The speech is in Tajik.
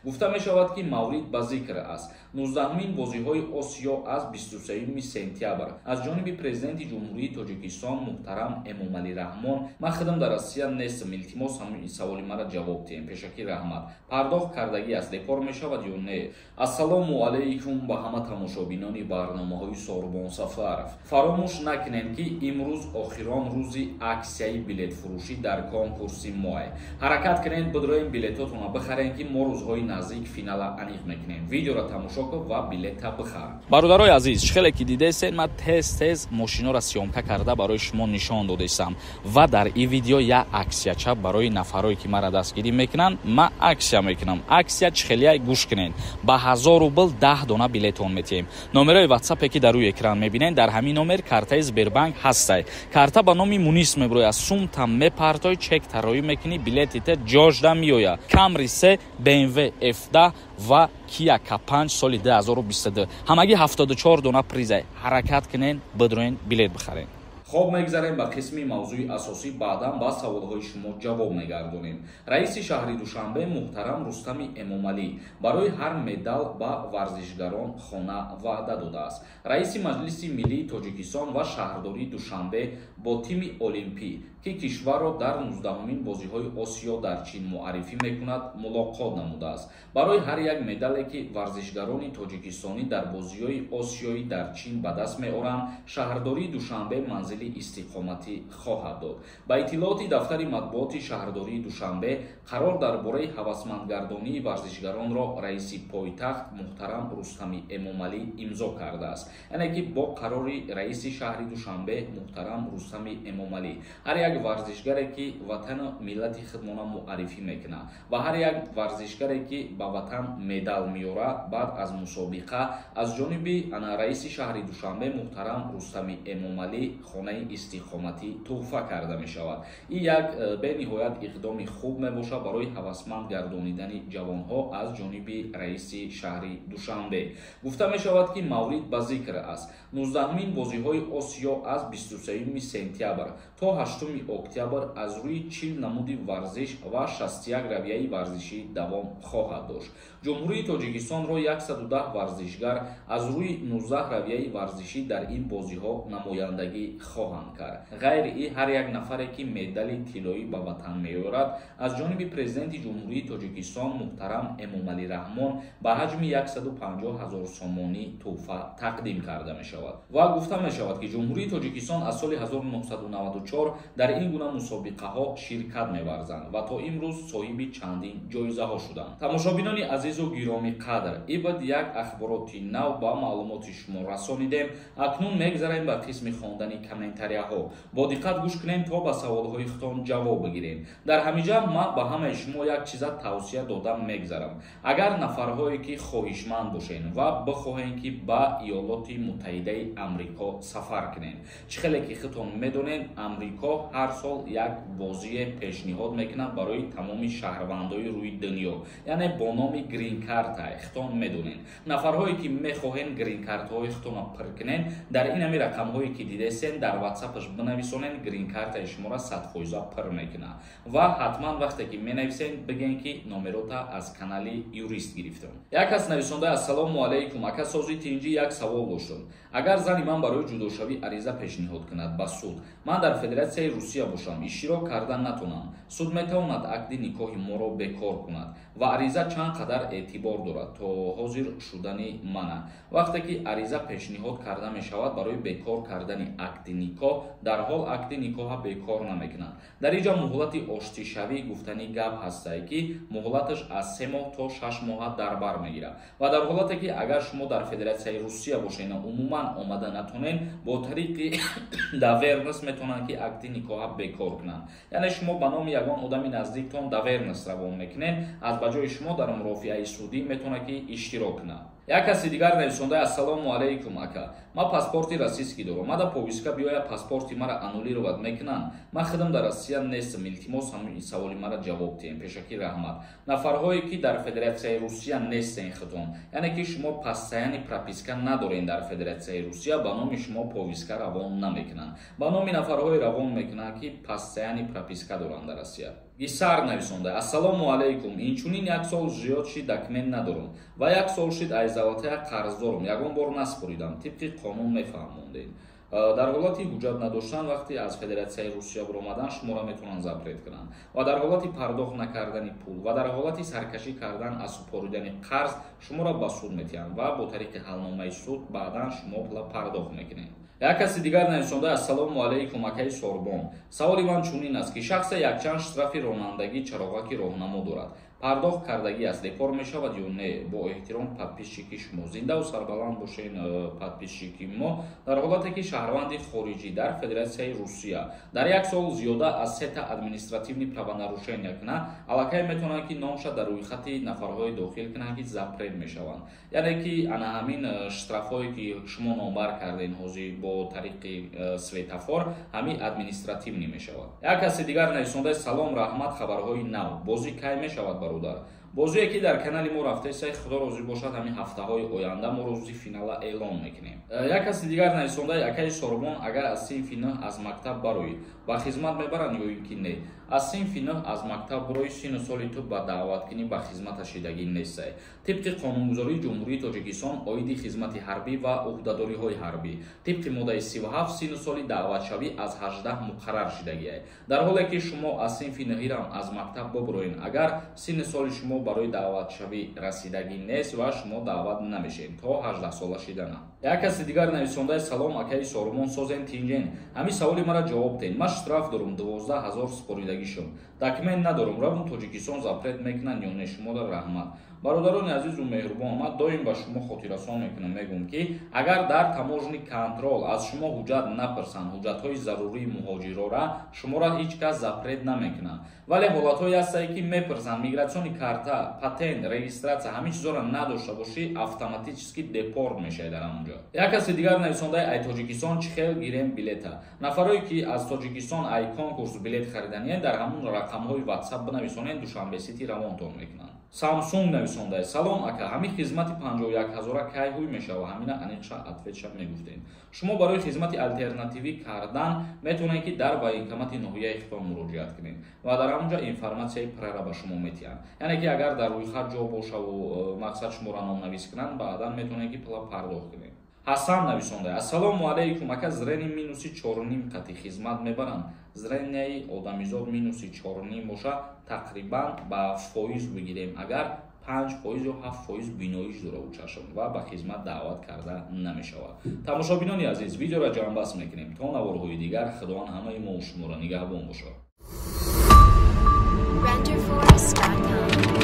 Гуфта мешавад, ки маврид ба зикр аст, 19-мин бозиҳои Осиё аз 23 сентябр аз ҷониби Президенти Ҷумҳурии Тоҷикистон муҳтарам Эмомалӣ Раҳмон. Ман худам дар Россия нестам, илтимос, ҳамин саволи мара ҷавоб диҳем. Пешакӣ раҳмат. Пардохт кардагӣ аст, депор мешавад ё не? Ассалому алайкум ба ҳама тамошобинони барномаҳои Сорбон Сафаров. Фаромӯш накунем, ки имрӯз охирон рӯзи аксияи билетфурӯшӣ дар конкурси моэ. Ҳаракат кунед, бидроем, билетотонро бихарем, ки мо рӯзҳои наздик финала аниқ мекунем. Видеоро тамошо кун ва билета бихар. Бародарои азиз, чӣ хеле ки дидесед, ман тез тез мошиноро съёмка карда барои шумо нишон додесам ва дар ин видео як аксияча барои нафарое, ки мара дастгирӣ мекунанд, ман аксия мекунам. Аксия чӣ хелия, гӯш кунед. Ба 1000 рубл 10 дона билетон метиҳем. Номерои ватсапе, ки дар рӯи экран мебинед, дар ҳамин номер картаи Сбербанк ҳастай. Карта ба номи Мунис мебирояд. Сумта мепартой, чек тароӣ мекунӣ, билетите ҷожда меояд. Камри се, BMW F10 ва Kia K5 соли 2022. Ҳамагӣ 74 дона призай. Ҳаракат кунед, бидроен, билет бихаред. Хоб, мегзарем ба қисми мавзӯи асосӣ, баъдан ба саволҳои шумо ҷавоб мегардонем. Раиси шаҳри Душанбе муҳтарам Рустами Эмомалӣ барои ҳар медал ба варзишгарон хона ваъда додааст. Раиси Маҷлиси Миллии Тоҷикистон ва шаҳрдории Душанбе бо тими олимпӣ, ки кишварро дар 19-умин бозиҳои Осиё дар Чин муаррифӣ мекунад, мулоқот намудааст. Барои ҳар як медале, ки варзишгарони тоҷикистонӣ дар бозиҳои осиёӣ дар Чин ба даст меоранд, шаҳрдории Душанбе манзили истиқоматӣ хоҳад дод. Ба иттилооти дафтари матбуоти шаҳрдории Душанбе, қарор дар бораи ҳавасмандгардонии варзишгаронро раиси пойтахт муҳтарам Рустами Эмомалӣ имзо кардааст. Яъне ки бо қарори раиси шаҳри Душанбе муҳтарам Рустами Эмомалӣ ҳар як варзишгаре, ки ватану миллати худмона муаррифӣ мекунад, ва ҳар як варзишгаре, ки ба ватан медал меорад, баъд аз мусобиқа аз ҷониби ана раиси шаҳри Душанбе муҳтарам Рустами Эмомалӣ хонаи истиқоматӣ тӯҳфа карда мешавад. Ин як бениҳоят иқдоми хуб мебошад барои ҳавасманд гардонидани ҷавонҳо аз ҷониби раиси шаҳри Душанбе. Гуфта мешавад, ки маврид ба зикр аст, 19-мин бозиҳои Осиё аз 23 сентябр то 8 октябр аз рӯи 40 намуди варзиш ва 61 равияи варзишӣ давом хоҳад дошт. Ҷумҳурии Тоҷикистонро 110 варзишгар аз рӯи 19 равияи варзишӣ дар ин бозиҳо намояндагӣ хоҳанд кард. Ғайри ин, ҳар як нафаре, ки медали тиллоӣ ба ватан меорад, аз ҷониби Президенти Ҷумҳурии Тоҷикистон муҳтарам Эмомалӣ Раҳмон ба ҳаҷми 150 ҳазор сомонӣ тӯҳфа тақдим карда мешавад. Ва гуфта мешавад, ки Ҷумҳурии Тоҷикистон аз соли 1994 дар ин гуна мусобиқаҳо ширкат меварзанд ва то имрӯз соҳиби чандин ҷоизаҳо шуданд. Тамошобинони азизу гиромӣ қадр, ибад як ахбороти нав ба маълумоти шумо расонидем. Акнун мегзарем ба қисми хондани комментарияҳо. Бо диққат гӯш кунем, то ба саволҳои худтон ҷавоб бигирем. Дар ҳамиҷа ман ба ҳамаи шумо як чиза тавсия дода мегзарам. Агар нафарҳое, ки хоҳишманд бошен ва бихоҳем, ки ба Иёлоти Муттаҳидаи Амрико сафар кунем, чӣ хеле ки худтон медонед, Амрико ҳар сол як бозие пешниҳод мекунад барои тамоми шаҳрвандои рӯи дунё, яъне бо номи грин-карта. Худтон медонед, нафарҳое, ки мехоҳен грин-картаҳои худтонро пур кунен, дар ин ҳами рақамҳое, ки дидесен, дар ватсапаш бинависонен, грин-картаи шуморо 100% пур мекунад. Ва ҳатман вақте ки менависен, бигӯен, ки номерота аз канали юрист гирифтам. Як кас нависонда: «Ассалому алайкум, ака, сози тинҷӣ, як савол доштам. Агар зани ман барои ҷудошавӣ ариза пешниҳод кунад ба суд, ман дар Федератсияи Русия бошам, иштирок карда натонам, суд метавонад акди никоҳи моро бекор кунад ва ариза чанд қадар эътибор дорад то ҳозир шудани мана?» Вақте ки ариза пешниҳод карда мешавад барои бекор кардани акди никоҳ, дарҳол акди никоҳа бекор намекунанд. Дар инҷа муҳлати оштишавӣ гуфтани гап ҳастае, ки муҳлаташ аз 3 моҳ то 6 моҳа дар бар мегирад. Ва дар ҳолате, ки агар шумо дар Федератсияи Русия бошед, умуман омада натонед, бо тариқи доверенность метавонанд, ки акди никоҳа бекор кунанд. Яъне шумо ба номи ягон одами наздиктон доверенность равон мекунед, аз ба ҷои шумо дар мурофиаи судӣ метавонад, ки иштирок кунад. Як каси дигар нависонда: «Ассалому алайкум, ака, ман паспорти российский дорам, мада повестка биёя, паспорти мара аннулировать мекунанд? Ман худам дар Россия нестам, илтимос, ҳамин саволи мара ҷавоб диҳем. Пешакӣ раҳмат». Нафарҳое, ки дар Федератсияи Русия нестен худтон, яъне ки шумо постоянный прописка надорен дар Федератсияи Русия, ба номи шумо повестка равон намекунанд. Ба номи нафарҳое равон мекунанд, ки постоянный прописка доранд дар Россия. Гисар нависонда: ассалому алайкум, инчунин як сол зиёд шид документ надорум ва як сол шид айзаватая қарз дорум, ягон бор наспоридам, тибқи қонун мефаҳмондед. Дар ҳолати ҳуҷҷат надоштан вақте аз Федератсияи Русия баромадан шуморо метавонанд запрет кунанд ва дар ҳолати пардохт накардани пул ва дар ҳолати саркашӣ кардан аз супоридани қарз шуморо ба суд метиҳанд ва бо тариқи ҳалномаи суд баъдан шумо пула пардохт мекунед. Як каси дигар нависонда: ассалому алайкум, акаи Сорбон, саволи ман чунин аст, ки шахсе якчанд штрафи ронандагӣ чароғаки роҳнамо дорад, пардохт кардагӣ аст, депорт мешавад ё не? Бо эҳтиром, подписчики шумо. Зиндаву сарбаланд бошен, подписчики мо. Дар ҳолате ки шаҳрванди хориҷӣ дар Федератсияи Русия дар як сол зиёда аз сета административный правонарушения кунад, аллакай метавонанд, ки номша дар рӯйхати нафарҳое дохил кунанд, ки запрет мешаванд. Яъне ки ана ҳамин штрафҳое, ки шумо номбар кардем ҳозир бо тариқи светофор, ҳамин административный мешавад. Як каси дигар нависонда: салом, раҳмат, хабарҳои нав, бозӣ кай мешавад, бародар? Бозие, ки дар канали мо рафтесай, худо розӣ бошад, ҳамин ҳафтаҳои оянда мо рӯзи финала эълон мекунем. Як каси дигар нависонда: акаи Сорбон, агар аз синфи нӯҳ аз мактаб бароӣ, ба хизмат мебаранд ё ин ки не? Аз синфи нӯҳ аз мактаб барои сину соли ту ба даъваткунӣ ба хизмата шидагӣ нестай. Тибқи қонунгузории Ҷумҳурии Тоҷикистон оиди хизмати ҳарбӣ ва ӯҳдадориҳои ҳарбӣ, тибқи моддаи 37, сину соли даъватшавӣ аз 18 муқаррар шидагиай. Дар ҳоле ки шумо аз синфи нӯҳирам аз мактаб бубуроен, агар синни соли шумо барои даъватшавӣ расидагӣ нест ва шумо даъват намешед то 18 сола шидана. Як каси дигар нависондаи: салом, акаи Сорумон, созен, тинҷен, ҳамин саволи мара ҷавоб ден. Ман штраф дорум, 12 000 супоридагӣ шум, документ надорум, равум Тоҷикистон, запрет мекунанд ё не? Шумода раҳмат. Бародарони азизу меҳрубон, ман доим ба шумо хотиррасон мекунам, мегӯм, ки агар дар таможенный контроль аз шумо ҳуҷҷат напурсанд, ҳуҷҷатҳои зарурии муҳоҷирора, шуморо ҳеҷ кас запрет намекунад. Вале ҳолатҳое ҳастае, ки мепурсанд миграционный карта, патент, регистрация, ҳамин чизҳоро надошта бошӣ, автоматически депорт мешавӣ дар ҳамон ҷо. Як каси дигар нависондаи: ай Тоҷикистон чӣ хел гирем билета? Нафарое, ки аз Тоҷикистон ай конкурс билет хариданиянд, дар ҳамун рақамҳои Ватсап бинависонед, Душанбе Сити равонтон мекунанд. Самсунг нависонда: салом, ака, ҳамин хизмати 51 ҳазора кай ҳуй мешава? Ҳамина аниқша ответша мегуфтем. Шумо барои хизмати алтернативӣ кардан метавонед, ки дар военкомати ноҳияи худтон муроҷиат кунед ва дар ҳамон ҷо информатсияи пуррара ба шумо метиҳанд. Яъне ки агар дар рӯйхат ҷо бошаву мақсад шуморо номнавис кунанд, баъдан метавонед, ки пула пардохт кунед. Ҳасан нависонда: ассалому алайкум, ака, зрение минуси чорним қати хизмат мебаранд? Зренияи одамизод минуси чорним боша, тақрибан ба фоиз бигирем агар, 5% ё 7% биноиш дора у чашм ва ба хизмат даъват карда намешавад. Тамошобинони азиз, видеоро ҷамъбаст мекунем. То наворҳои дигар Худованд ҳамаи мо шуморо нигаҳбон бошад. Renderforest.com.